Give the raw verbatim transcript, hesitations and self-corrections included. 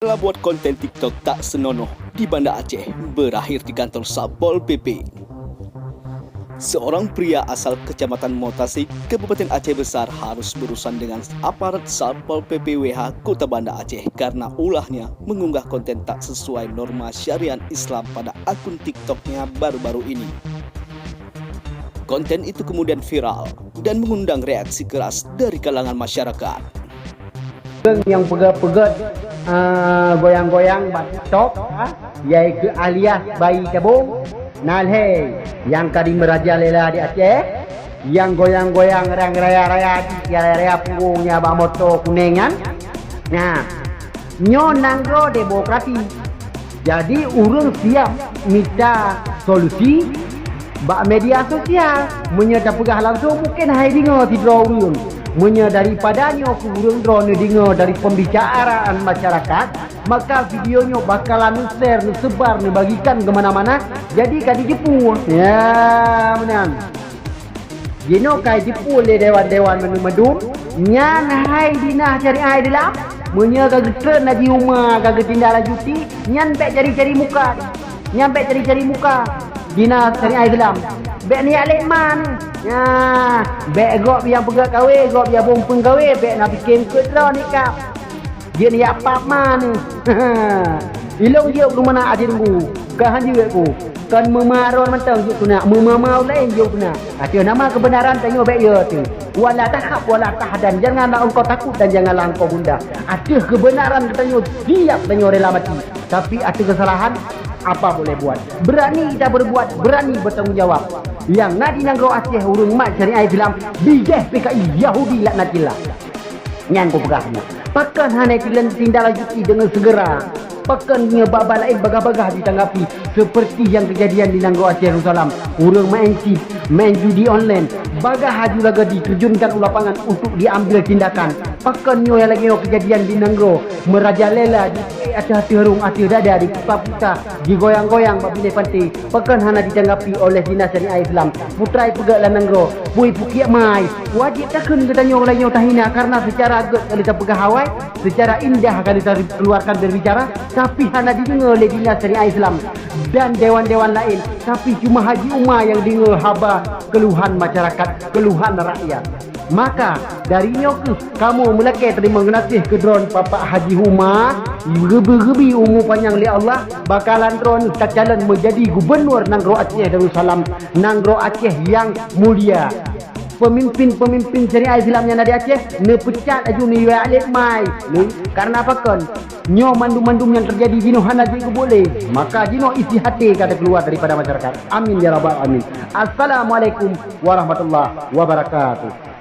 Salah buat konten TikTok tak senonoh di Banda Aceh berakhir di kantor Satpol P P. Seorang pria asal Kecamatan Motasik, Kabupaten Aceh Besar, harus berurusan dengan aparat Satpol P P W H Kota Banda Aceh karena ulahnya mengunggah konten tak sesuai norma syariat Islam pada akun TikToknya baru-baru ini. Konten itu kemudian viral dan mengundang reaksi keras dari kalangan masyarakat. Ureuëng nyang peugét-peugét uh, goyang-goyang bak TikTok, ha? Yaitu alias bayi tabong, na lhée nyang ka dimerajalela di Aceh, nyang goyang-goyang rang raya-raya, raya-raya punggung nyang bak moto kunéng nyan. Nah, nyoe nanggroe demokrasi. Jadi ureuëng siap mita solusi bak media sosial. Meunyoe tapeugah langsung mungkin hai deungoe sidroe ureuëng. Meunyoe daripada nyoe keu ureuëng droe neudeungoe dari pembicaraan masyarakat, maka video nyoe bakalan neushare, neusebar, neubagikan ke mana-mana, jadi ka dijeupue. Ya, meunan. Jinoe ka jipeue lé dewan-dewan mandum-mandum, nyan hai dinah syariah Islam. Meunyoe ka geutreun Haji Uma ka geutindak lanjuti, nyan bék cari-cari muka. Nyan bék cari-cari muka dinah syariah Islam. Bék niyak lé man. Nyan, bék gob nyang peugah kawé, gob nyang bong peung kawé, bék na pike eungkôt droe nikab. Jeuet yak pap man. Ilong jeuet keu meunak até teunggu. Ka han jeuet ku. Kon meuma droe mantong jeuet keunak, meuma-meuma laén jeuet keunak. Ateueh nama keubeunaran tanyoe bék yo teuh. Wala tahab wala tahzan, janganlah engkau takut dan janganlah engkau gundah. Ateueh keubeunaran geutanyoe siap tanyoe rela mati. Tapi ateueh keusalahan, apa boleh buat? Berani kita berbuat, berani bertanggung jawab. Nyang na di nanggroe Aceh ureuëng mat syariah Islam, bijéh P K I Yahudi laknatillah. Nyan kupeugah nyoe. Pakon hana tilen tindak lanjuti deungon segera? Pakon nyoe babah laén bagah-bagah ditanggapi seperti yang kejadian di nanggroe Aceh Darussalam? Ureuëng main chip, main judi online, bagah haju lagée diterjunkan u lapangan untuk diambil tindakan. Pakon nyoe lagée nyoe kejadian di nanggroe merajalela di ateueh-ateueh rhueng ateueh dada diputa-puta, digoyang-goyang bak binéh panté. Pakon hana ditanggapi oleh dinas syariah Islam? Putra ipeugét lam nanggroe, bui pukiek mai. Wajéb takheun geutanyoe lagée nyoe tahina karena secara gét ka lheueh tapeugah awai, secara indah ka lheueh takeluarkan berbicara, tapi hana dideungoe lé dinas syariah Islam dan dewan-dewan laén, tapi cuma Haji Uma nyang deungoe haba keluhan masyarakat, keluhan rakyat. Maka dari nyoe kheueh kamoe meulakée teurimong geunaséh keu droen Bapak Haji Uma, geubri-geubri umu panyang lé Allah, bakalan droen tacalon meujadi gubunur nanggroe Aceh Darussalam, nanggroe Aceh nyang mulia. Peumimpin-peumimpin syariah Islam nyang na di Aceh neupeucat laju niyue alek mai. Neu-, karena pakon? Nyoe mandum-mandum nyang teujadi jinoe hana jeuet keubuet lé. Maka jinoe isi até ka teukeuluwa daripada masyarakat. Amin ya rabbal alamin. Assalamualaikum warahmatullahi wabarakatuh.